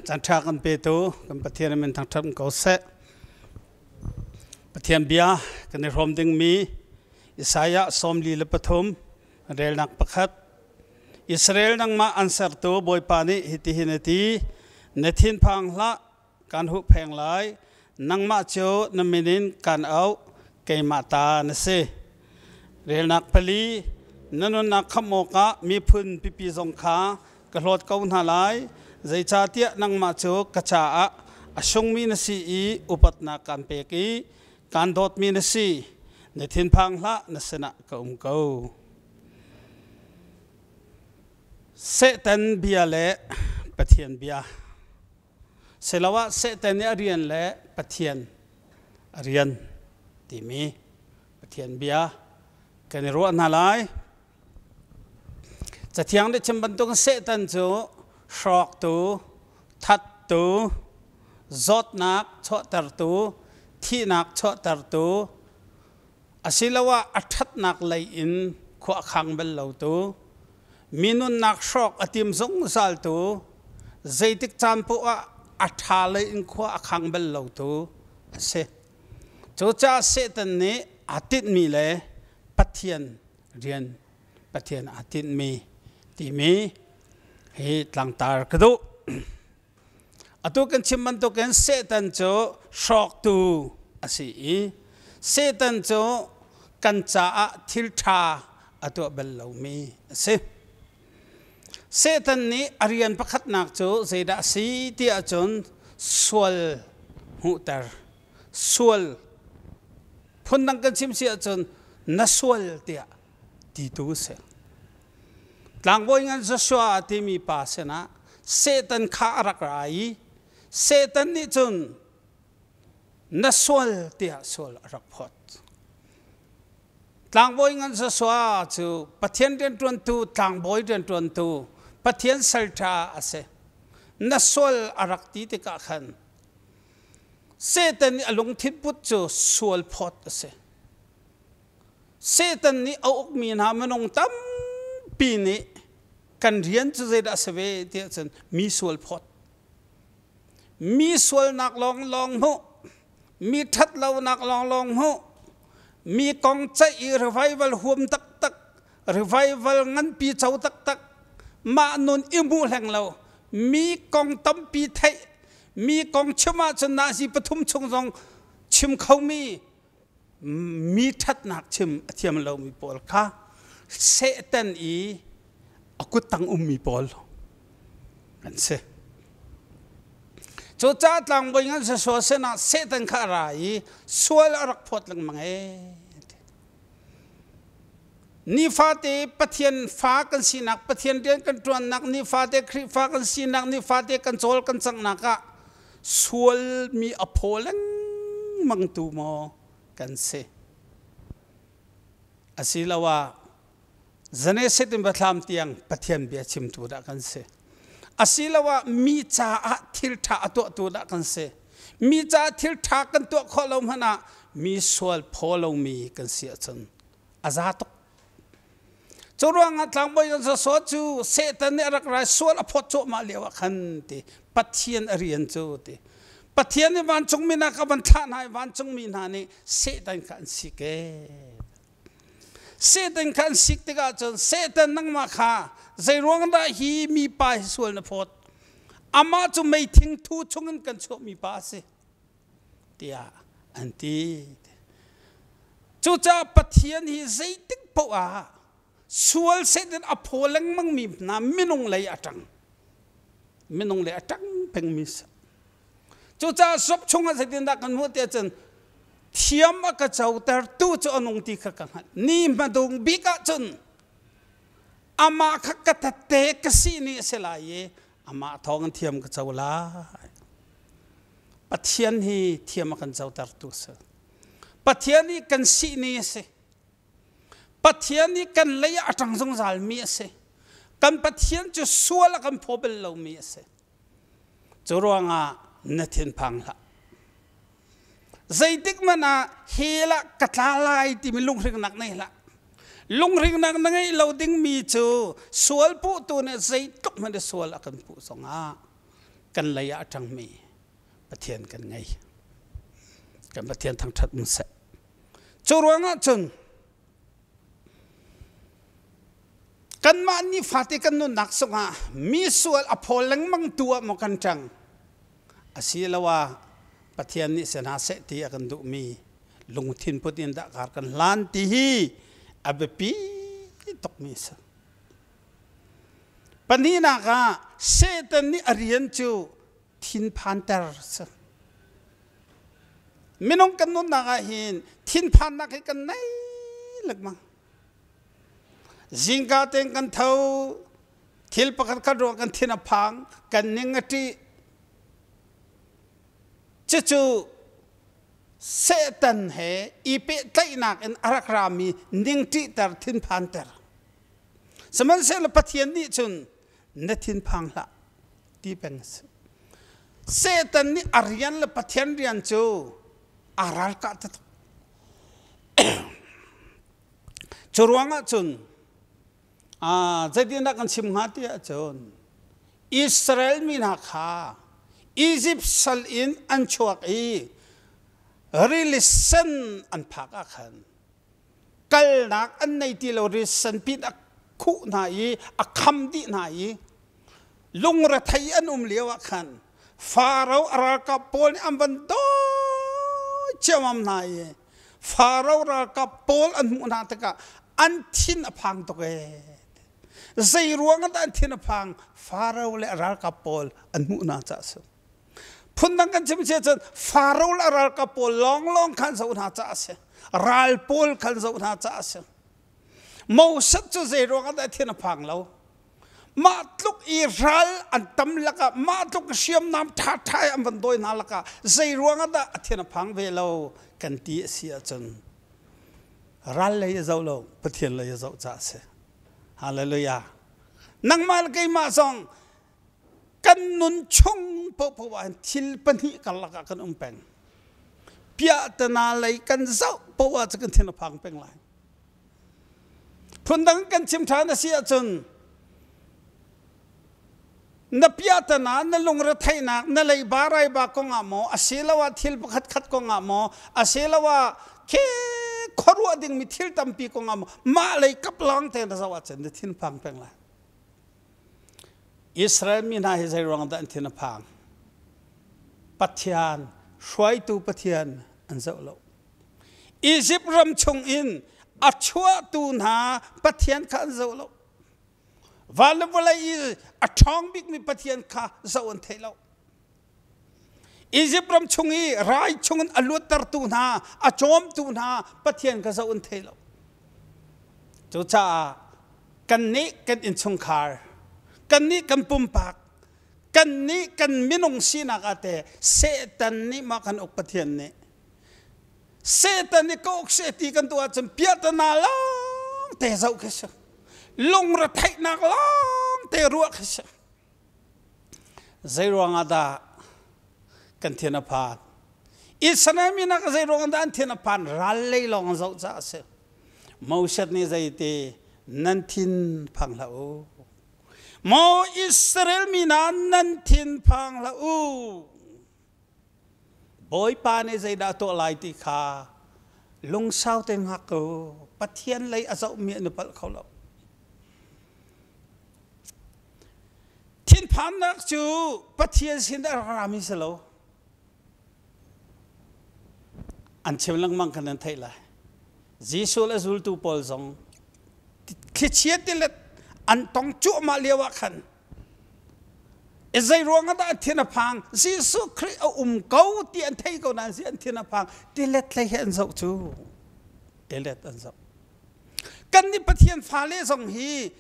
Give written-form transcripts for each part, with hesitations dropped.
Caan ṭha kan petu kan Pathian min thangṭhat ko seh. Pathian bia kan i hrawm dingmi Isaiah 43 relnak pakhat. Israel nangmah an sertu Bawipa nih hitihin a ti, Na thinphang hlah, kan huhpheng lai, nangmah cu na min in kan auh, keimah ta na si. Relnak pali, na nunnak khamh awkah miphun pipi zong kha ka hlawt ko hna lai, zeicahtiah nangmah cu ka caah a sungmi na si i upatnak kaan pek i kaan dawtmi na si. Na thinphang hlah, na sinah ka um ko. Satan bia le Pathian bia. Siloah Satan i a rian le Pathian a rian timi Pathian bia kan i ruah hna lai. Cathiang nih chim bantukin Satan cu hrawktu, thattu, zawtnak chuahtertu, thihnak chuahtertu, asiloah a ṭhatnak lei in khua a khang bal lotu, mi nunnak hrawk a tim zungzaltu, zeitik caan poah ah a ṭha lei in khua a khang bal lotu a si. Cucaah Satan nih aa tinhmi le Pathian rian Pathian aa tinhmi timi hi tlangtar ka duh. Atu kan chim bantukin Satan cu hrawktu a si i Satan cu kan caah thil ṭha a tuah bal lomi a si. Satan nih a rian pakhatnak cu zeidah a si ti ahcun sual hmuhter, sual phundang kan chim si ahcun na sual tiah titu a si. Tlangbawi ngan Joshua timi pa sinah Satan kha a rak ra i Satan nih cun na sual tiah sual a rak phawt. Tlangbawi ngan Joshua cu Pathian rianṭuantu, tlangbawi rianṭuantu, Pathian salṭha a si. Na sual a rak ti tikah khan Satan nih a lungthin put cu sual phawt a si. Satan nih a ukmi hna minung tampi nih kan rian cu zeidah a si ve tiah cun mi sual phawt. Mi sualnak lawnglawng hmuh, mi ṭhatlonak lawnglawng hmuh, mi kong ceih i revival huam taktak, revival nganpi co taktak, mah nun i hmuh hleng lo, mi kong tampi theih, mi kong chim ahcun nazi pathum chung zong chim khomi mi ṭhatnak chim a thiam lomi pawl kha Satan i a kuttang ummi pawl an si. Cucaah tlangbawi ngan Joshua sinah Satan kha a ra i sual a rak phawt lengmang ee. Nifate Pathian fa kan sinak, Pathian rian kan ṭuannak, nifate Khrihfa kan sinak, nifate kan cawl kan canghnak ah sualmi a phaw lengmang tu maw kan si asiloah Genesis in Biathlam tiang Pathian bia chimtu dah kan si asiloah mi caah thil ṭha a tuahtu dah kan si mi caah thil ṭha kan tuah khawh lo hmanh ah mi sual phaw lomi kan si ahcun a za tuk Cu ruangah tlangbawi kan sawsawh cu Satan nih a rak rai sual a phawt cuahmah lio ah khan ti Pathian a rian cu ti Pathian nih vancungmi hna kha van thlah hna i vancungmi hna nih Satan kha an sik ee. Satan kha an sik tikah cun Satan nangmah kha zeiruang dah hi mipa hi sual na phawt amah cu meithing thu chungin kan chuahmi pa a si tiah an ti. Cucaah Pathian hi zeitik paoh ah sual Satan a phaw lengmangmi hna minung lei a ṭang. Minung lei a ṭang pengmi si. Cucaah sop chungah zeitindah kan hmuh tiah cun thiam a ka cotertu cu a nung ti kha ka hngalh. Ni hmadung bik ah cun amah kha ka tette ka si ni a si lai i amah thawng in thiam ka co lai. Pathian hi thiam a kan cotertu a si. Pathian hi kan sihni a si. Pathian hi kan lei ah a ṭang zungzalmi a si. Kan Pathian cu sual a kan phaw bal lomi a si. Cu ruangah na thinphang hlah. Zeitik hmanh ah hell ah ka tla lai timi lunghringnak nei hlah. Lunghringnak na ngeih lo dingmi cu sual puhtu nih zeitluk hmanh sual a kan puh zongah. Kan lei ah a ṭangmi Pathian kan ngei. Kan Pathian thangṭhat um seh. Cu ruangah cun kanmah nifate kan nunnak sungah mi sual a phaw lengmang tu ah maw kan ṭang asiloah Pathian nih si hna seh ti a kan duhmi lungthin put in dah kar kan hlan ti hi a biapi tukmi a si. Pahnihnak ah Satan nih a rian cu thinphanter a si. Minung kan nunnak ah hin thinphannak hi kan nei lengmang. Zingka tein kan tho, thil pakhat khat ruang kan thin a phang, kan ning a ṭih. Cucu Satan he i pehtlaihnak in a rak rami ningṭihter, thinphanter. Sihmanhsehlaw Pathian nih cun na thinphang hlah ti peng a si. Satan nih a rian le Pathian rian cu aa ralkah taktak. Cu ruangah cun zeitindah kan chim hnga ti ahcun Israel mi hna kha Izipt sal in an chuak i rili sen an phak ah khan kalnak an nei ti lo ri sanpit a khuh hna i a kham dih hna i lungrethei an um lio ah khan Faro a ralkap pawl nih an van dawi ciammam hna i Faro ralkap pawl an hmuh hna tikah an thin a phang tuk ee. Zei ruang ah dah an thin a phang? Faro le a ralkap pawl an hmuh hna caah a si. Phundang kan chim si cun Faro le a ralkap pawl lawnglawng khan zoh hna caah a si. Ral pawl khan zoh hna caah a si. Moses cu zei ruangah dah thin a phang lo? Mah tluk i ral an tam lakah mah tluk hriamnam ṭhaṭha an van dawi hna lakah zei ruangah dah a thin a phang ve lo kan ti a si ahcun ral lei a zoh lo Pathian lei a zoh caah a si. Hallelujah. Nangmah le keimah zong kan nun chung paohpaoh ah thil pahnih karlak ah kan um peng. Piahtana lei kan zoh paoh ah cu kan thin a phang peng lai. Phundang kan chim ṭhan a si ahcun na piahtana na lungretheihnak na leiba raiba kongah maw asiloah thil pakhat khat kongah maw asiloah khe khuaruah dingmi thil tampi kongah maw mah lei kap lawng te na zoh ahcun na thin phang peng lai. Israel mi hna hi zei ruang dah an thin a phang? Pathian, hruaitu Pathian an zoh lo. Izipt ram chung in a chuahtu hna Pathian kha an zoh lo. Van le vawlei i a ṭhawng bikmi Pathian kha zoh an thei lo. Izipt ram chung i rai chungin a luattertu hna, a cawmtu hna Pathian kha zoh an thei lo. Cucaah kannih kan innchungkhar, kannih kan pumpak, kannih kan minung sinak ah te Satan nih mah kan uk Pathian nih Satan nih ka uk seh ti kan tuah ahcun piahtana lawng te zoh khi si. Lungretheihnak lawng te ruah khi si. Zei ruangah dah kan thin a phan? Israel mi nak zei ruangah dah an thin a phan? Ral lei lawng an zoh caah a si. Moses nih zeiti nan thin phang hlah u. Maw Israel mi hna nan thin phang hlah u. Bawipa nih zeidah a tuah lai ti kha lungsau tein hngak ko. Pathian lei a zohmi an i palh kho lo. Thinphannak cu Pathian sin a rak rami si lo. An chim lengmang khan nan theih lai. Jesuh le zultu pawl zong thlichia tilet an tong cuahmah lio ah khan zei ruang ah dah an thin a phang? Jesuh Khrih a um ko ti an thei ko nain an thin a phang. Tilet hlei he an zoh cu. Tilet an zoh. Kan nih Pathian fale zong hi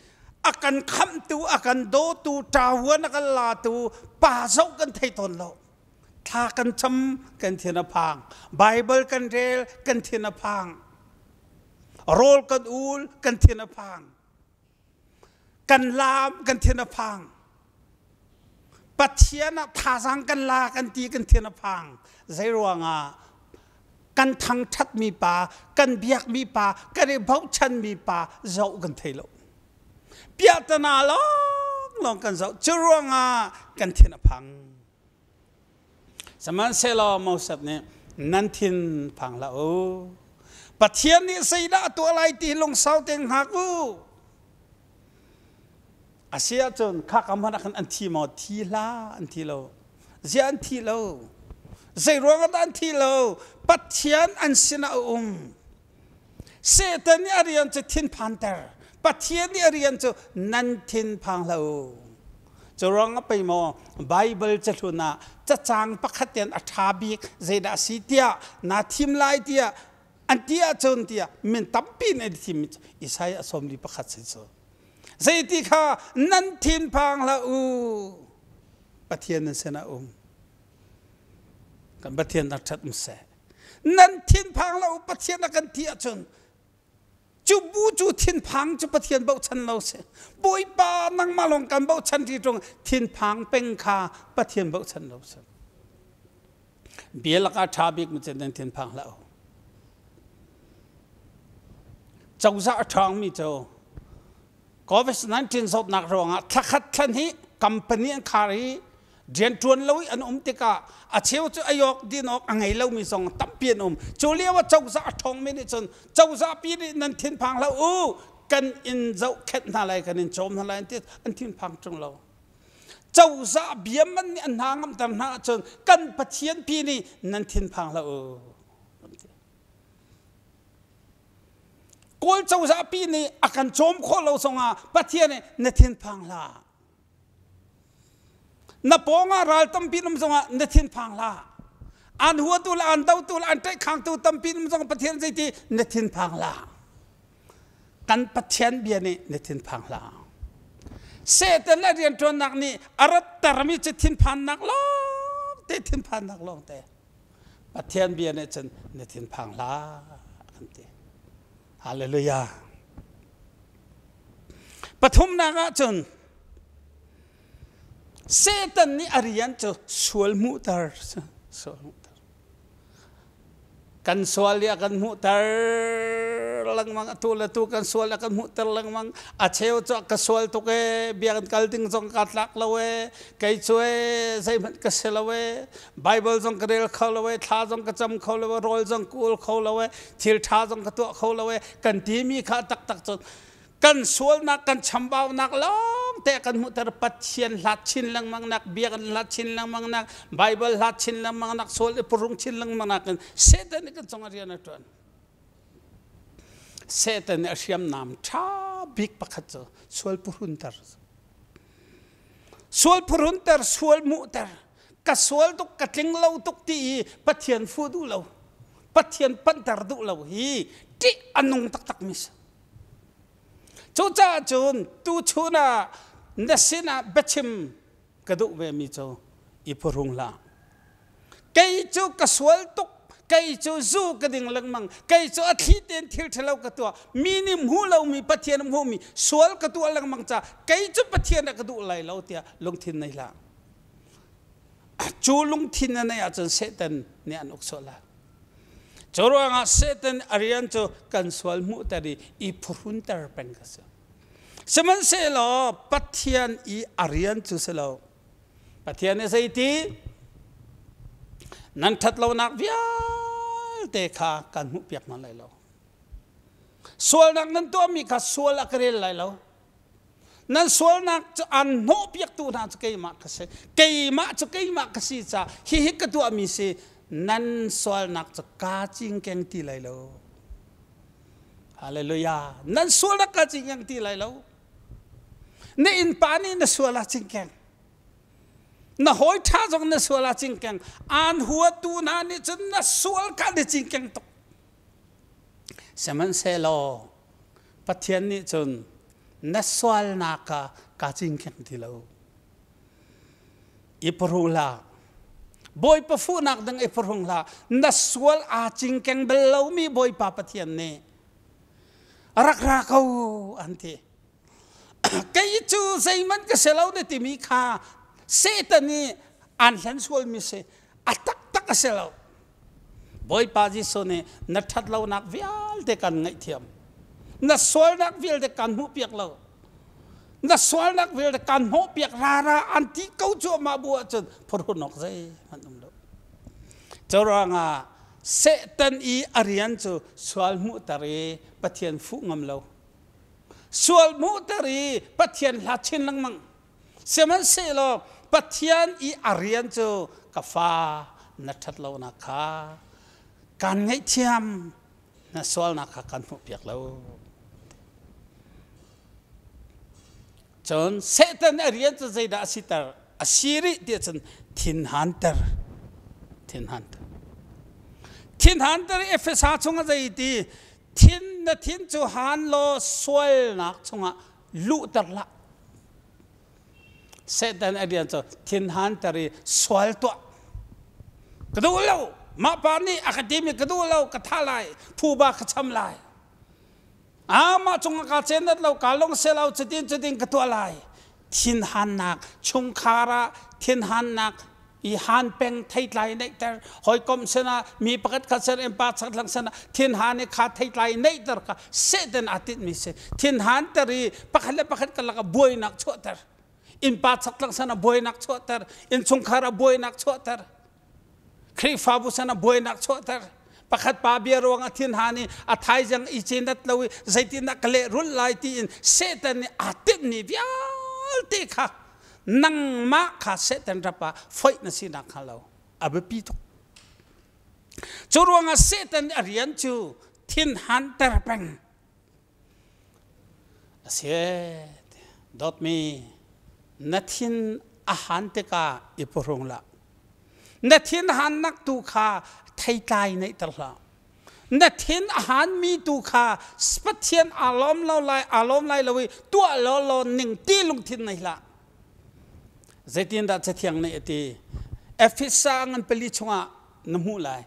a kan khamhtu, a kan dawtu, ṭavuan a kan latu pa zoh kan thei tawn lo. Thla kan cam, kan thin a phang. Bible kan rel, kan thin a phang. Rawl kan ul, kan thin a phang. Kan laam, kan thin a phang. Pathian ah thazaang kan la kan ti kan thin a phang. Zei ruangah kan thangṭhatmi pa, kan biakmi pa, kan i bochanmi pa zoh kan thei lo. Piahtana lawnglawng kan zoh. Cu ruangah kan thin a phang. Sihmanhsehlaw Moses nih nan thin phang hlah u. Pathian nih zeidah a tuah lai ti lungsau tein hngak u. A si ahcun khaka hmanh ah khan an thi maw? Thi hlah, an thi lo. Ziah an thi lo? Zei ruangah dah an thi lo? Pathian an sinah a um. Satan nih a rian cu thinphanter. Pathian nih a rian cu nan thinphang hlah u. Cu ruangah pei maw Baibal cahlun ah cacang pakhat ten a ṭha bik zeidah a si tiah naa thim lai tiah an ti ahcun tiah min tampi in an i thim Isaiah 41 si cu. Zeiti kha nan thinphang hlah u. Pathian nan sinah um. Kan Pathian rak ṭhat um seh. Nan thinphang hlah u Pathian a kan ti ahcun cu bu cu thinphang cu Pathian bochan lo si. Bawipa nangmah lawng kan bochan ti ṭung thinphang peng kha Pathian bochan lo si. Bia lakah ṭha bik mi cu nan thinphang hlah u. Cozah a ṭhawngmi cu COVID-19 zawtnak ruangah thlakhat thlan hi company an khar i rianṭuan lo i an um tikah a cheu cu ayawk din awk a ngei lomi zong tampi an um. Cu lio ah cozah a ṭhawngmi nih cun cozah pi nih nan thinphang hlah u kan in zohkhenh hna lai kan in cawm hna lai an ti an thinphang ṭung lo. Cozah bia man nih an hna ngamter hna ahcun kan Pathian pi nih nan thinphang hlah u. Kawl cozah pi nih a kan cawm khawh lo zongah Pathian nih na thinphang hlah. Na pawngah ral tampi um zongah na thinphang hlah. An huatu le an dotu le an ṭaihkhangtu tampi um zongah Pathian zeiti na thinphang hlah. Kan Pathian bia nih na thinphang hlah. Satan le rianṭuannak nih a rattermi cu thinphannak lawngte thinphannak lawngte. Pathian bia nih cun na thinphang hlah kan ti. Hallelujah. Pathumnak ah cun Satan nih a rian cu sual hmuhter sual hmuhter. Kan sual i a kan hmuhter lengmang atu le tu kan sual a kan hmuhter lengmang a cheu cu ka sual tuk ee biakinn kal ding zong kaa tlak lo ee kei cu ee zeihmanh ka si lo ee Bible zong ka rel kho lo ee thla zong ka cam kho lo ee rawl zong ka ul kho lo ee thil ṭha zong ka tuah kho lo ee kan timi kha taktak cun kan sualnak kan chambaunak lawngte kan hmuhter Pathian hlat chin lengmang nak biakinn hlat chin lengmang nak Bible hlat chin lengmang nak sual i purung chin lengmang nak in Satan nih kan cung ah rian a ṭuan Satan nih a hriamnam ṭha bik pakhat cu sual purhunter sual purhunter sual hmuhter ka sual tuk ka tling lo tuk ti i Pathian fu duh lo Pathian panhter duh lo hi ṭih a nung taktak mi si Cucaah cun tuchun ah na sinah biachim ka duh vemi cu i phuhrung hlah. Kei cu ka sual tuk, kei cu zu ka ding lengmang, kei cu a thli tein thil ṭhalo ka tuah, mi nih hmuh lomi Pathian hmuhmi sual ka tuah lengmang caah kei cu Pathian a ka duh lai lo tiah lungthin nei hlah. Cu lungthin na neih ahcun Satan nih an uk sual lai. Cu ruangah Satan a rian cu kan sual hmuhter i i phuhrunter peng ka si. Sihmanhsehlaw Pathian i a rian cu si lo. Pathian nih zeiti? Nan ṭhatlonak vialte kha kan hmuhpiak hna lai lo. Sualnak nan tuahmi kha sual a ka rel lai lo. Nan sualnak cu an hnawhpiaktu hna cu keimah ka si. Keimah cu keimah ka si caah hihi ka tuahmi si nan sualnak cu kaa cingkeng ti lai lo. Hallelujah. Nan sualnak kaa cingkeng ti lai lo. Na innpa nih na sual ah cingkeng. Na hawi ṭha zong na sual ah cingkeng. Aan huatu hna nih cun na sual kha na cingkeng tuk. Sihmanhsehlaw Pathian nih cun na sualnak kha kaa cingkeng ti lo. I phuhrung hlah. Bawipa fuhnak ding i phuhrung hlah. Na sual aa cingkeng bal lomi Bawipa Pathian nih rak ra ko an ti. Kei cu zeihmanh ka si lo na timi kha Satan nih aan hlen sualmi si. A taktak a si lo. Bawipa Jesuh nih na ṭhatlonak vialte kan ngaihthiam. Na sualnak vialte kan hmuhpiak lo. Na sualnak vialte kan hnawhpiak rara an ti ko cuahmah bu ahcun phurhun awk zeihmanh um lo. Curuangah Satan i a rian cu sual hmuhter i Pathian fuh ngam lo. Sual hmuhter i Pathian hlat chin lengmang. Sihmanhsehlaw Pathian i a rian cu ka fa na ṭhat lonak kha kaan ngaihthiam na sualnak kha kan hmuhpiak lo. Cun Satan a rian cu zeidah a siter? A si rih ti ahcun thinhanter. Thinhanter. Thinhanter i Efesa chungah zei ti thin na thin cu han law sualnak chungah luhter hlah. Satan a rian cu thinhanter i sual tuah. Ka duh lo. Mah pa nih a ka timi ka duh lo, ka thah lai, phuba ka cham lai. Amah cungah kaa cenat lo, kaa lung si lo, cutin cutin ka tuah lai. Thinhannak, chungkhar ah thinhannak i han peng theitlai neihter, hawikom sinah mi pakhat khat sin innpa chakthlang sinah thinhan i kha theitlai neihter kha Satan aa tinhmi si. Thinhanter i pakhat le pakhat karlak ah buainak chuahter. Innpa chakthlang sinah buainak chuahter, innchungkhar ah buainak chuahter. Khrihfabu san ah buainak chuahter. Pakhat pa bia ruang a thinhan i a thaizang i cenat lo i zeitindah ka lehrulh lai tiin Satan nih aa timhmi vialte kha nangmah kha Satan rap ah foih na si nakhnga lo a biapi tuk. Cu ruangah Satan nih a rian cu thinhanter peng a si. Dawtmi, na thin a han tikah i phuhrung hlah. Na thin hannak tu kha theitlai neihter hlah. Na thin a hanmi tu kha Pathian aa lawm lo lai, aa lawm lai lo i tuah lawlaw ning ti lungthin nei hlah. Zeitindah Cathiang nih a ti? Efesa ngan pali chungah na hmuh lai.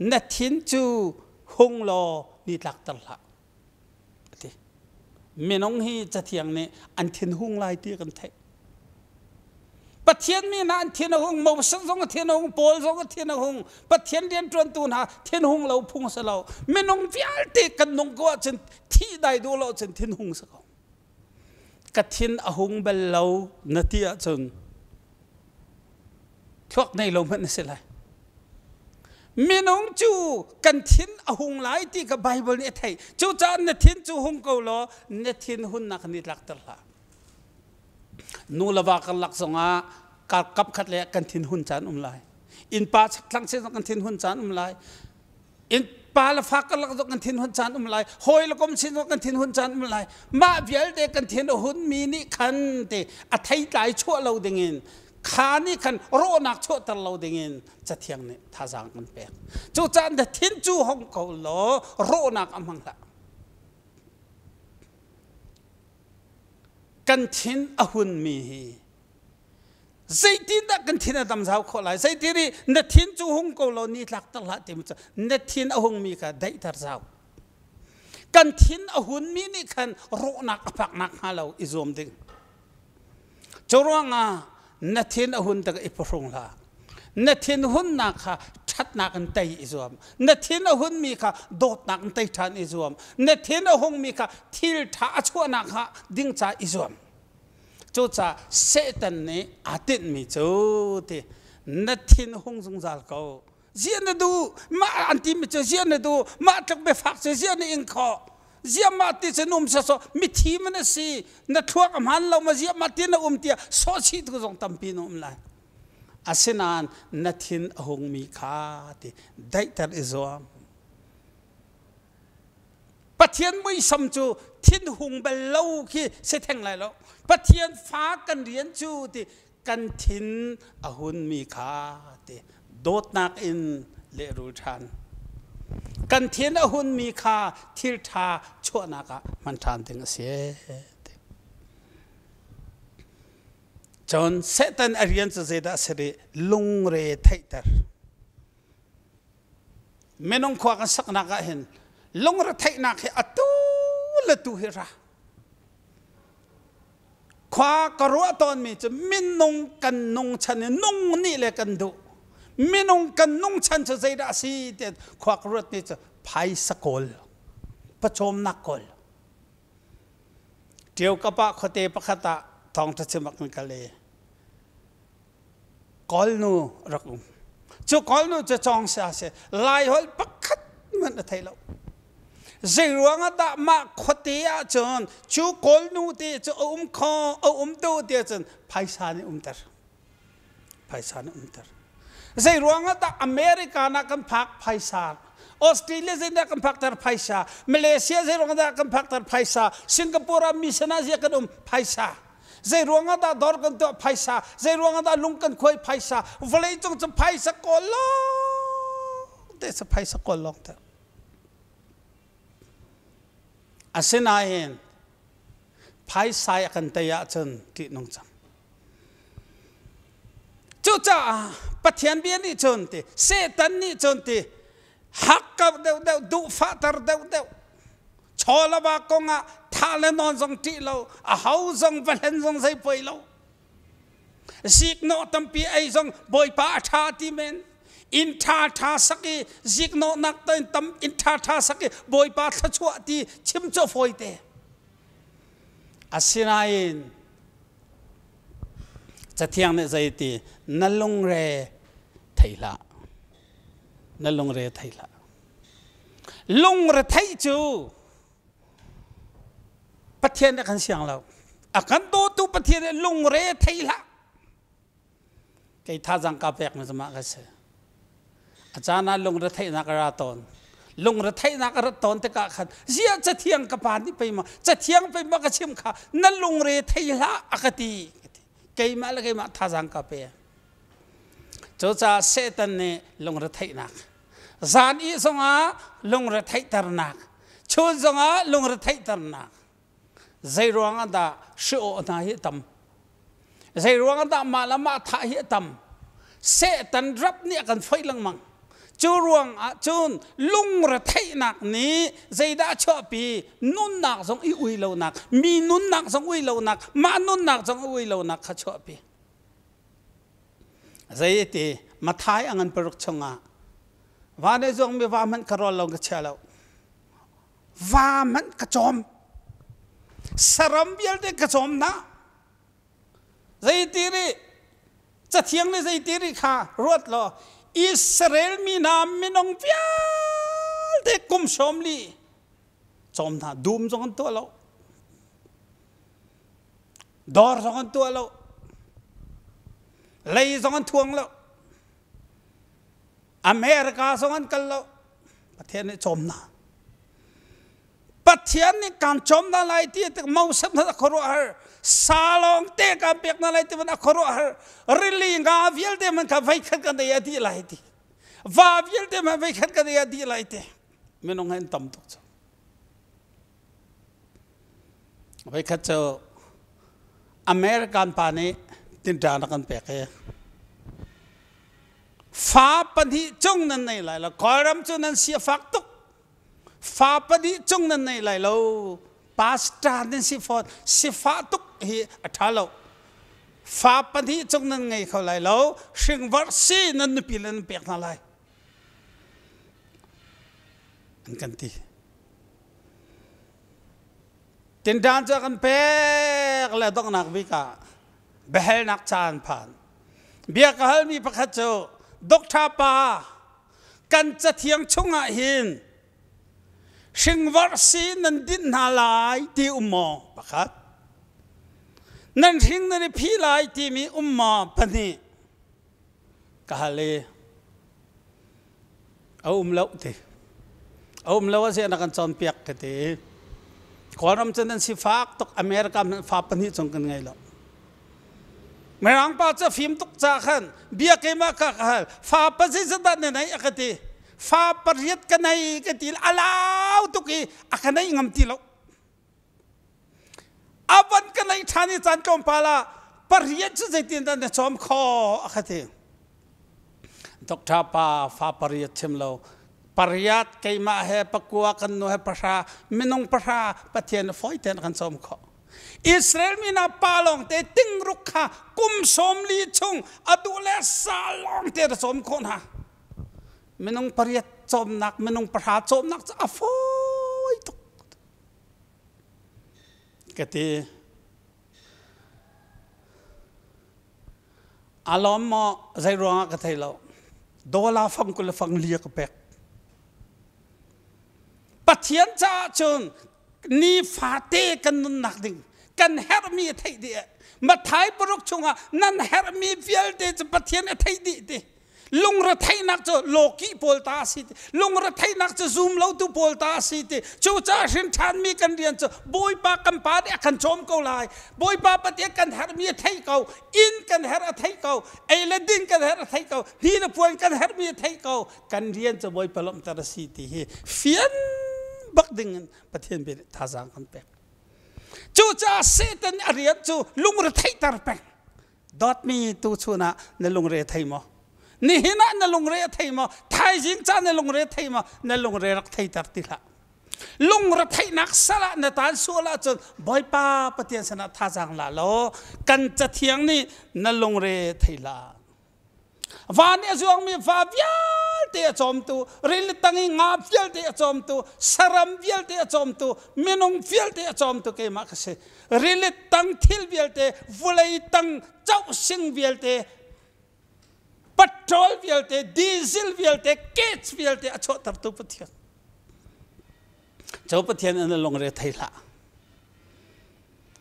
Na thin cu hung law ni tlakter hlah. A ti. Minung hi Cathiang nih an thin hung lai ti kan theih. Pathian mi hna an thin a hung, Moses zong a thin a hung, Paul zong a thin a hung, Pathian rianṭuantu hna thin hung lo phung si lo. Minung vialte kan nung ko ahcun thih dai duh lo ahcun thin hung si ko. Ka thin a hung bal lo na ti ahcun thluak nei lo hmanh na si lai. Minung cu kan thin a hung lai ti kha Baibal nih a theih. Cucaah na thin cu hung ko law na thin hunnak ni tlakter hlah. Nu le va karlak zongah kap khat le kan thin hun caan um lai. Innpa chakthlang sin zong kan thin hun caan um lai. In pa le fa karlak zong kan thin hun caan um lai. Hawi le kom sin zong kan thin hun caan um lai. Mah vialte kan thin a hun mi nih khan te a theitlai chuah lo dingin kha nih khan rawhnak chuahter lo dingin cathiang nih thazaang kan pek. Cucaah na thin cu hong ko law rawhnak a hmang hlah. Kan thin a hunmi hi zeitindah kan thin a dam zau khawh lai? Zeitin i na thin cu hung ko law ni tlak ter hlah timi cu na thin a hungmi kha daihter zau. Kan thin a hunmi nih khan rawhnak a phak nakhnga lo i zuam ding. Cu ruangah na thin a hun tik i phuhrung hlah. Na thin hunnak kha ṭhatnak in tei i zuam. Na thin a hunmi kha dawtnak in tei ṭhan i zuam. Na thin a hungmi kha thil ṭha a chuahnak kha ding ca i zuam. Cucaah Satan nih aa tinhmi cu ti na thin hung zungzal ko. Ziah na duh? Mah an timi cu ziah na duh? Mah tluk biafak cu ziah na ing khawh? Ziah mah ti cu na um sawsawh? Mithi man a si. Na thluak a hmaan lo ma ziah mah ti na um tiah sawhchih tu zong tampi na um lai. Asinain na thin a hungmi kha ti daihter i zuam. Pathian muisam cu thinhung bal lo khi si theng lai lo. Pathian fa kan rian cu ti kan thin a hunmi kha ti dawtnak in lehrul ṭhan. Kan thin a hunmi kha thil ṭha chuahnak ah hman ṭhan ding a si. Cun Satan a rian cu zeidah a si rih? Lungre theihter. Minung khua kan saknak ah hin lungre theihnak hi atu le tu hi ra. Khua ka ruah tawnmi cu minung kan nung chan i nung nih le kan duh. Minung kan nung chan cu zeidah a si ti khua ka ruatmi cu phaisa kawl, pawcawmnak kawl. Ṭio kap ah khuate pakhat ah thawngṭha chim ah kan kal i Kawl nu rak um. Cu Kawlnu cu cawng sia si. Laiholh pakhat hmanh a thei lo. Zei ruangah dah mah khuate ah cun cu Kawlnu te cu a um kho a um tu ti ahcun phaisa nih umter. Phaisa nih umter. Zei ruangah dah America na kan phak phaisa Australia zeidah kan phakter phaisa Malaysia zei ruangah dah kan phakter phaisa Singapore ah mission ah zia kan um phaisa Zei ruangah dah dawr kan tuah phaisa zei ruangah dah lung kan khuai phaisa vawlei cung cu phaisa kawl lawng te sa phaisa kawl lawng te Asinain phaisa a kan tei ahcun ṭihnung cang. Cucaah Pathian bia nih cun ti Satan nih cun ti hakkauh deuhdeuh duhfahter deuhdeuh chaw le va kong ah thah le nawn zong ṭih lo a ho zong va hlen zong zei poi lo ziknawh tampi ei zong Bawipa a ṭha ti men inn ṭha ṭha sak i ziknawhnak tam inn ṭha ṭha sak i Bawipa thluachuah ti chim cu fawi te asinain Cathiang nih zei ti na lungre thei hlah. Na lungre thei hlah. Lungre theih cu Pathian nih a kan siang lo. A kan dawtu Pathian nih lungre thei hlah. Kei thazaang ka pek mi zama ka si. A caan ah lungre theihnak a ra tawn. Lungre theihnak a rat tawn tikah khan ziah cathiang ka pa nih pei ma cathiang pei ma ka chim kha na lungre thei hlah a ka ti. Keimah le keimah thazaang ka pe. Cucaah Satan nih lungre theihnak zan i zongah lungre theihternak chun zongah lungre theihternak Zei ruangah dah hri-awh hna hi a tam? Zei ruangah dah mah le mah thah hi a tam? Satan rap nih a kan foih lengmang. Cu ruangah cun lungretheihnak nih zeidah a chuahpi? Nunnak zong i ui lonak, mi nunnak zong ui lonak, mah nunnak zong ui lonak kha chuahpi. Zei ti Mathai a ngan paruk chungah va ne zong mi va hmanh ka rawl lo ka chia lo. Va hmanh ka cawm. Saram vialte ka cawm hna. Zeiti ri cathiang nih zeiti ri kha ruat law Israel mi hna minung vialte kum 40 cawm hna dum zong an tuah lo dawr zong an tuah lo lei zong an thuang lo America zong an kal lo Pathian nih cawm hna Pathian nih kaan cawm hna lai ti tik Moses hna a khuaruahhar sa lawng te kaan pek hna lai ti man a khuaruahhar rili nga vialte man kha voi khat kan ei a dih lai ti va vialte man voi khat kan ei a dih lai ti minung hen tam tuk cu voi khat cu American pa nih tinṭan a kan pek i Fa pahnih cung nan nei lai lo. Kawlram cu nan si a fak tuk. Fa pahnih cung nan nei lai lo. Pastor nan si fawn. Sifah tuk hi a ṭha lo. Fa pahnih cung nan ngei kho lai lo. Hringvarh si nan nupi le nan pek hna lai. An kan ti. Tinṭan cu a kan pek le donghnak bik ah biahalnak caan phan. Bia ka halmi pakhat cu Doctor pa kan cathiang chungah hin hringvarh si nan dinh hna lai ti um maw? Pakhat. Nan hring nan i phi lai timi um maw? Pahnih. Ka hal i a um lo ti. A um lo a si na kan cawnpiak ka ti. Kawlram cu nan sifak tuk America hmanh fa pahnih cung kan ngei lo. Mirang pa cu fim tuk ca khan bia keimah ka ka hal fa pazit zat na nei a ka ti. Fa pariat ka nei ka ti a lau tuk i a ka nei ngam ti lo. A van ka nei ṭhan i caan tlawmpal ah pariat cu zeitin dah na cawm khawh a ka ti. Doctor pa fa pariat chim lo pariat keimah he pakua kan nu he pahra minung pahra Pathian fawi tein kan cawm khawh. Israel mi hna pa lawng te tingruk kha kum 40 chung a duh le sa lawng te ra cawm khawh hna. Minung pariat cawmnak minung pahra cawmnak cu a fawi tuk. Ka ti. A lawm maw zei ruangah ka thei lo. Dollar fang kul le fang li a ka pek. Pathian caah cun nifate kan nunnak ding kan herhmi a theih dih. Mathai paruk chungah nan herhmi vialte cu Pathian a theih dih ti. Lungretheihnak cu lawkih pawl ta a si ti. Lungretheihnak cu zum lotu pawl ta a si ti. Cucaah hrin ṭhanmi kan rian cu Bawipa kan Pa nih a kan cawm ko lai. Bawipa Pathian kan herhmi a theih ko. Inn kan herh a theih ko. Ei le din kan herh a theih ko. Hni le puan kan herhmi a theih ko. Kan rian cu Bawipa lawmhter a si ti hi fian bak ding in Pathian bia nih thazaang kan pek. Cucaah Satan a rian cu lungretheihter peng. Dawtmi tuchun ah na lungre thei maw? Nihin ah na lungre a thei maw? Thaizing ca na lungre thei maw? Na lungre rak theiter ti hlah. Lungre theihnak sal ah na taan sual ahcun Bawipa Pathian sinah thazaang la law kan cathiang nih na lungre thei hlah. Van i a zuangmi va vialte a cawmtu, rili tang i nga vialte a cawmtu, saram vialte a cawmtu, minung vialte a cawmtu keimah ka si. Rili tang thil vialte, vulei tang cohsing vialte, patrol vialte, diesel vialte, cage vialte a chuahtertu Pathian. Cu Pathian an lungre thei hlah.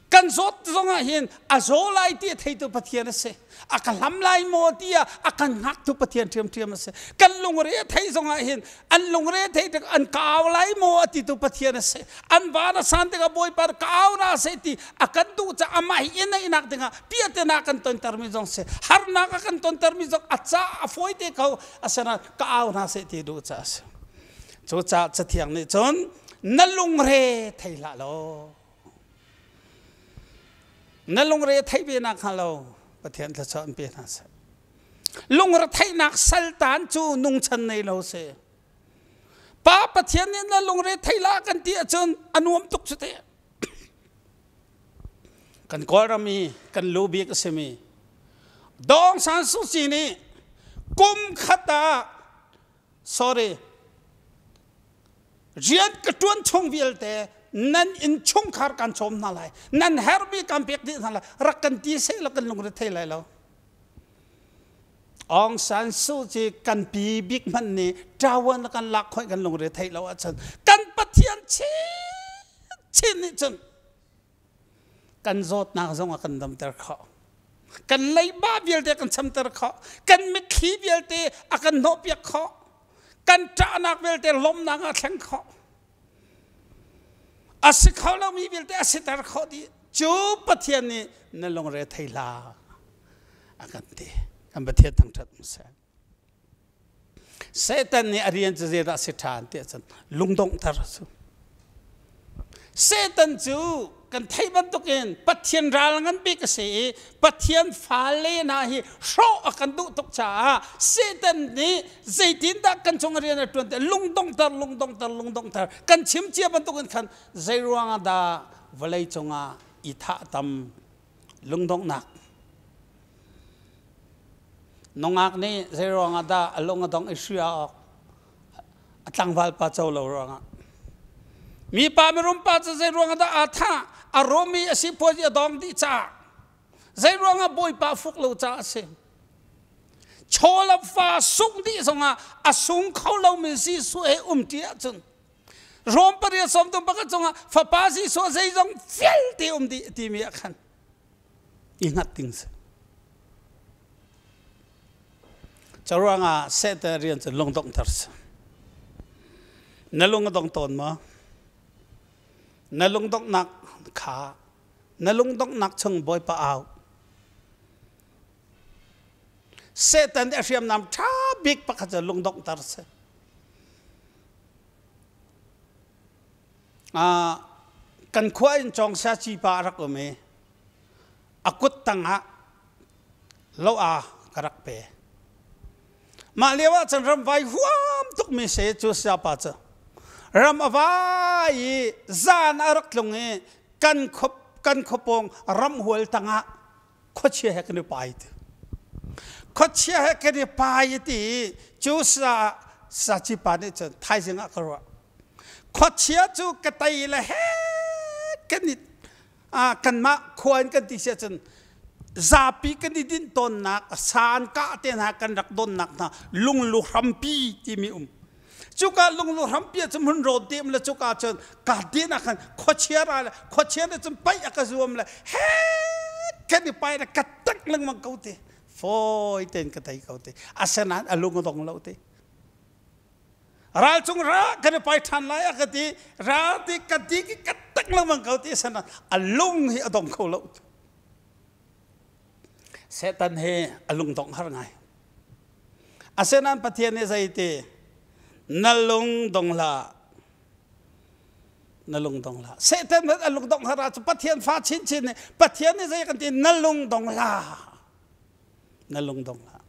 Kan zawt zongah hin a zaw lai ti a theitu Pathian a si. A ka hlam lai maw tiah a kan hngaktu Pathian ṭhiamṭhiam a si. Kan lungre a thei zongah hin an lungre a thei tik an ka au lai maw a titu Pathian a si. An van a san tikah Bawipa ka au na seh ti a kan duh caah amah hi i neihnak dingah piahtana kan tontermi zong si. Harnak a kan tontermi zong a ca a fawi te ko. Asinain ka au hna seh ti duh caah a si. Cucaah Cathiang nih cun na lungre thei hlah law na lungre theih ve nak hnga lo Pathian thluachuah an pe hna seh. Lungre theihnak saltan cu nungchan nei lo si. Pa Pathian nih na lungre thei la kan ti ahcun a nuam tuk cu te. Kan Kawlram i kan lu bik a simi Dawng San Suu Kyi nih kum khat ah sorry rian ka ṭuan chung vialte nan inn chungkhar kan cawm hna lai nan herhmi kan pek dih hna lai rak kan ti seh law kan lungre thei lai lo Aung San Suu Kyi kan pi bik hmanh nih ṭawan kan lak khoi kan lungre theih lo ahcun kan Pathian chin chin nih cun kan zawtnak zong a kan damter khawh kan leiba vialte kan chamter khawh kan mitthli vialte a kan hnawhpiak khawh kan ṭahnak vialte lawmnak ah thleng khawh a si kho lomi vialte a siter khawh dih cu Pathian nih na lungre thei hlah a kan ti kan Pathian thangṭhat seh Satan nih a rian cu zeidah a si ṭhan ti ahcun lungdonghter a si. Satan cu kan theih bantukin Pathian ral ngan bik a si i Pathian fale hna hi hrawh a kan duh tuk caah Satan nih zeitindah kan cung rian a ṭuan ti lungdonghter lungdonghter lungdonghter kan chim cia bantukin khan zei ruangah dah vawlei cungah i thah tam lungdonghnak Nungak nih zei ruangah dah a lung a dong i hri a awk a tlangval pa co lo ruangah mipa mirum pa cu zei ruangah dah aa thah a rum i a sipuazi a dong dih caah zei ruangah bawipa fuk lo caah a si chaw le fa sungh dih zongah a sung kho lomi Jesuh he umṭi ahcun Rom pariat sawmthum pakhat cungah fapa Jesuh zeizong vialte um dih timi ah khan i hngat ding si. Caruangah sehte rian cu lungdonghter si. Na lung a dong tawn maw? Na lungdonghnak kha na lungdonghnak chung Bawipa au. Satan a hriamnam ṭha bik pakhat cu lungdonghter si. Kan khua in Cawngsia cipa a rak um i a kut tangah lo-a ka rak pe. Mah lio ah cun ramvai huam tukmi si cu siapa cu. Ram a vai i zan a rak tlung i kan kan khuapawng ramhual tangah khuachia he kan i pai ti. Khuachia he kan i pai ti cu sa sacipa nih cun thaizing ah ka ruah. Khuachia cu ka tei le he kan i kanmah khua in kan ti si ahcun Zapi kan i dinh tawnnak saan kah te hna kan rak donnak hna lunglu hrampi timi um. Cuka lunglu hrampi ah cun hmun rawn te um le cuka cun ka din ah khan khuachia ra le khuachia nih cun paih a ka zuam le he kan i pai le ka tak lengmang ko te. Fawi tein ka tei ko te. Asinain a lung a dong lo te. Ral cung ra kan i pai ṭhan lai a ka ti. Ra ti ka ti ki ka tak lengmang ko ti asinain a lung hi a dong kho lo. Satan he a lungdongh har ngai. Asinain Pathian nih zeiti na lung dong hlah. Na lung dong hlah. Satan nih a lungdongh har ahcun Pathian fa chinchin nih Pathian nih zei kan ti na lung dong hlah. Na lung dong hlah.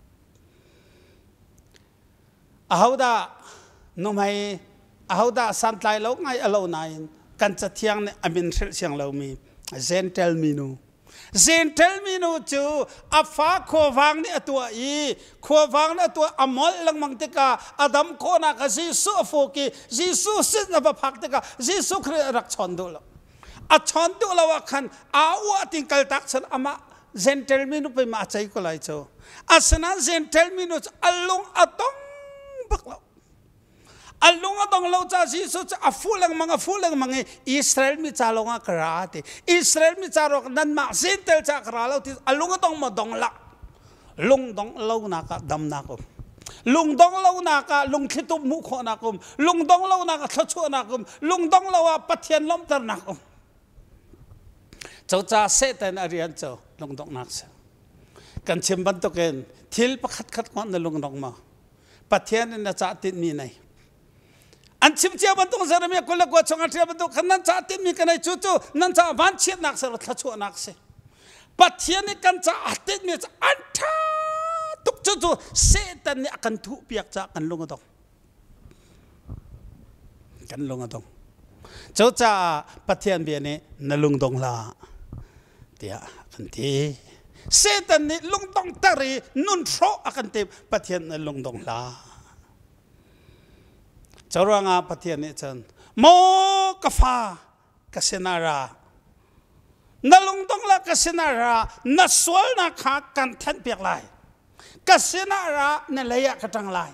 Ahodah nuhmei ahodah santlai lo ngai a lo nain kan cathiang nih a min hrilh siang lomi Gentile minu. Gentile minu cu a fa khuavang nih a tuah i khuavang nih a tuah a molh lengmang tikah a dam khawhnak ah Jesuh a fuk i Jesuh sin a va phak tikah Jesuh Khrih a rak chawn duh lo. A chawn duh lo ah khan aa uah tin kaltak cun amah Gentile minu pei ma a cei ko lai cu. Asinain Gentile minu cu a lung a dong bak lo. A lung a dong lo ca Jesuh cu a fuh lengmang a fuh lengmang i Israel mi ca lawngah ka ra ti. Israel mi ca ruang nanmah Gentile ca ka ra lo ti a lung a dong maw dong lah. Lung dong lonak ah damnak um. Lung dong lonak ah lungthlitum hmuh khawhnak um. Lung dong lonak ah thluachuahnak um. Lung dong lo ah Pathian lawmhternak um. Cocaah Satan a rian cu lungdonghnak si. Kan chim bantukin thil pakhat khat ngawt na lungdong maw? Pathian in na cah tinhmi nei. An chim cia bantuk Jeremiah 29 chung a ṭial bantuk khan nan cah tinhmi ka nei cu cu nan caah vanchiatnak si thluachuahnak si. Pathian nih kan caah tinhmi cu an ṭha tuk cu cu Satan nih a kan thuhpiak caah kan lung a dong. Kan lung a dong. Cucaah Pathian bia nih na lung dong hlah tiah kan ti. Satan nih lungdongter i nun hrawh a kan timh. Pathian nih lung dong hlah. Cu ruangah Pathian nih cun maw ka fa ka sinah ra na lungdong la ka sinah ra na sualnak kha kan thenhpiak lai ka sinah ra na lei ah ka ṭang lai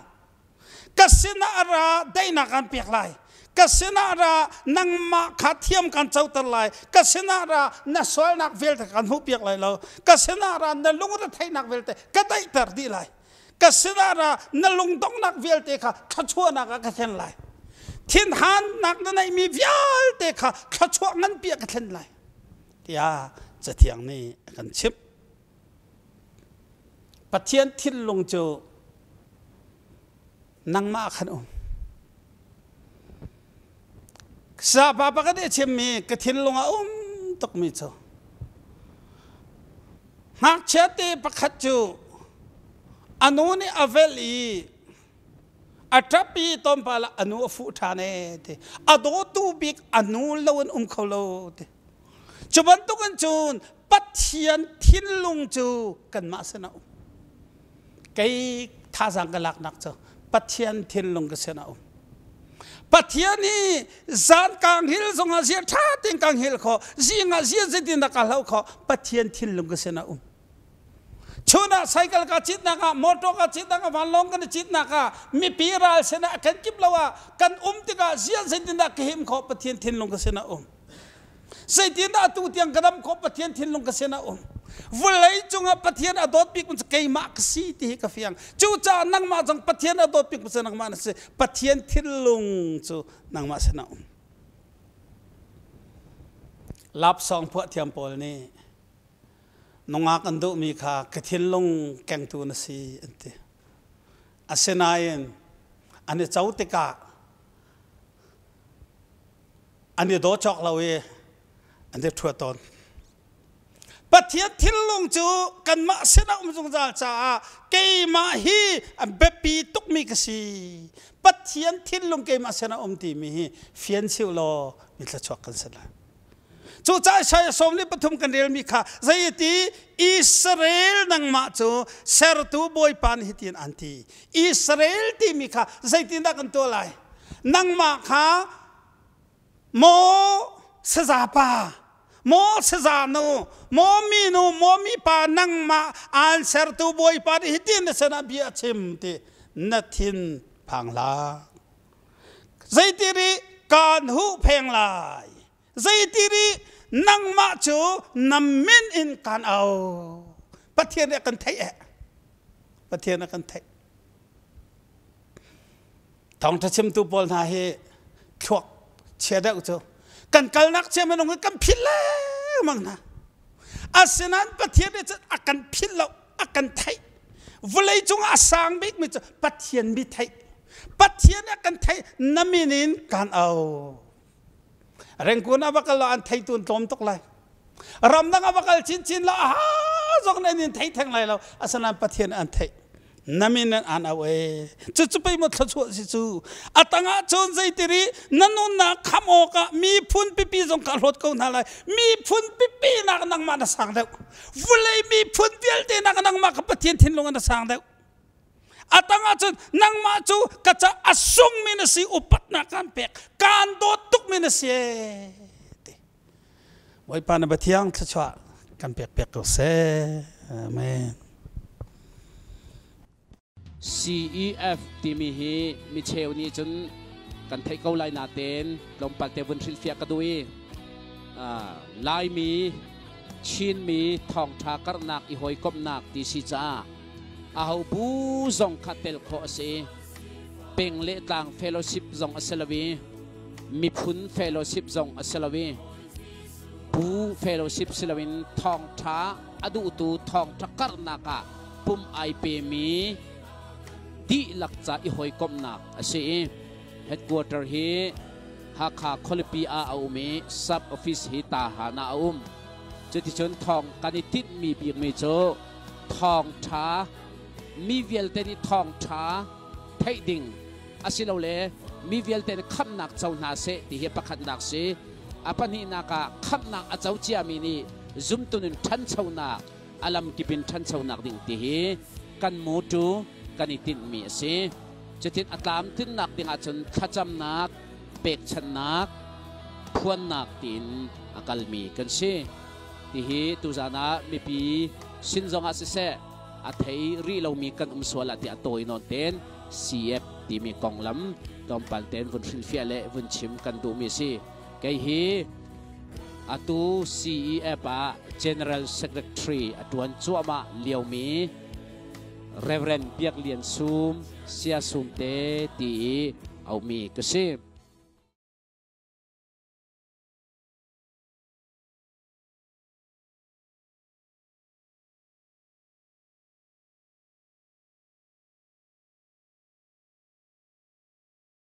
ka sinah ra daihnak an pek lai ka sinah ra nangmah kha thiam kan coter lai ka sinah ra na sualnak vialte kan hmuhpiak lai lo ka sinah ra na lungretheihnak vialte ka daihter dih lai ka sinah ra na lungdonghnak vialte kha thluachuahnak ah ka thlen lai thinhannak na neihmi vialte kha thluachuah nganpi ah ka thlen lai tiah cathiang nih a kan chimh Pathian thinlung cu nangmah khan um. Sapa pakhat nih a chimmi ka thinlung a um tukmi cu ngakchia te pakhat cu a nu nih a velh i a ṭap i tlawmpal ah a nu a fuh ṭhan ee ti a dawtu bik a nu lo in um kho lo ti Cu bantukin cun Pathian thinlung cu kanmah sinah um. Kei thazaang ka laknak cu Pathian thinlung ka sinah um. Pathian hi zan kaa hngil zongah zia ṭha tein ka hngil kho, zing ah zia zeitin dah ka hlo kho, Pathian thinlung ka sinah um. Chun ah cycle ka citnak ah, motor ka citnak ah, vanlawng kan i citnak ah, mipi ral sinah kan kip lo ah kan um tikah zia zeitin dah ka him kho, Pathian thinlung ka sinah um. Zeitindah atu tiang ka dam khawh Pathian thinlung ka sin a um. Vawlei cungah Pathian a dawt bik cu keimah ka si ti hi ka fiang. Cucaah nangmah zong Pathian a dawt bik cu nangmah na si. Pathian thinlung cu nangmah sin a um. Lapsawng phuah thiam pawl nih nungak an duhmi kha ka thinlung kengtu na si an ti. Asinain an i co tikah an i daw cawk lo i an i ṭhua tawn. Pathian thinlung cu kanmah sinah um zungzal caah keimah hi a biapi tukmi ka si. Pathian thinlung keimah sinah um timi hi fian siu law mi thluachuak kan si lai. Cucaah Isaiah 43 kan relmi kha zeiti Israel nangmah cu sertu Bawipa nih hitin an ti. Israel timi kha zeitindah kan tuah lai? Nangmah kha Maw sazapa, Maw saza nu, maw minu, maw mipa nangmah aan sertu Bawipa nih hitin na sinah bia a chim ti na thin phang hlah. Zeitiri kaan huhpheng lai. Zeitiri nangmah cu na min in kaan au. Pathian nih a kan theih eh. Pathian a kan theih. Thawngṭha chimtu pawl hna hi thluak chia deuh cu kan kalnak cia minung hi kan philh lengmang hna. Asinain Pathian nih cun a kan philh lo, a kan theih. Vawlei cung ah a sang bikmi cu Pathian mi theih. Pathian nih a kan theih, na min in kan au. Rengkun a va kal lo an theitu an tlawm tuk lai. Ramdang a va kal chinchin lo aha zong nan in thei theng lai lo. Asinain Pathian an theih. Na min in an au e. Cucu pei maw thluachuah si cu. A tangah cun zeitiri na nunnak kham awkah miphun pipi zong ka hlawt ko hna lai. Miphun pipi nak nangmah na sang deuh. Vulei miphun vialte nak nangmah ka Pathian thinlung na sang deuh. A tangah cun nangmah cu ka ca a sungmi na si upatnak kan pek kaan dawt tukmi na si ti Bawipa na Pathian thluachuah kan pek piak ko seh. Amen. CEF timi hi micheu nih cun kan theih ko lai natein tlawmpal te vun hrilhfiah ka duh i Laimi Chinmi thawngṭha karhnak i hawikomhnak ti si caah aho bu zong kha tel khawh a si. Peng le tlang fellowship zong a si lo i miphun fellowship zong a si lo i bu fellowship si loin thawngṭha a duhtu thawngṭha karhnak ah pum ai pemi dihlak ca i hawikomhnak a si i headquarter hi Hakha khualipi ah a um i sub office hi Tahan ah a um. Cuticun thawng kan i tinhmi bikmi cu thawngṭha mi vialte nih thawngṭha theih ding asilole mi vialte nih khamhnak co hna seh ti hi pakhatnak si. A pahnihnak ah khamhnak a co ciami nih zumtu nun ṭhanchonak a lamkip in ṭhanchonak ding ti hi kan mawṭu kan i tinhmi a si. Cutin a tlamtlinnak ding ahcun thlacamnak, pekchanhnak, phuannak tiin a kalmi kan si. Tihi tuzaan ah mipi sin zongah siseh a thei rih lomi kan um sual ah tiah tawi nawn ten CF timi konglam tlawmpal ten vun hrilhfiah le vun chim kan duhmi si. Kei hi atu CEF ah General Secretary a tuan cuahmah liomi Reverend Biak Lian Sum Sia Sum te ti i aumi ka si.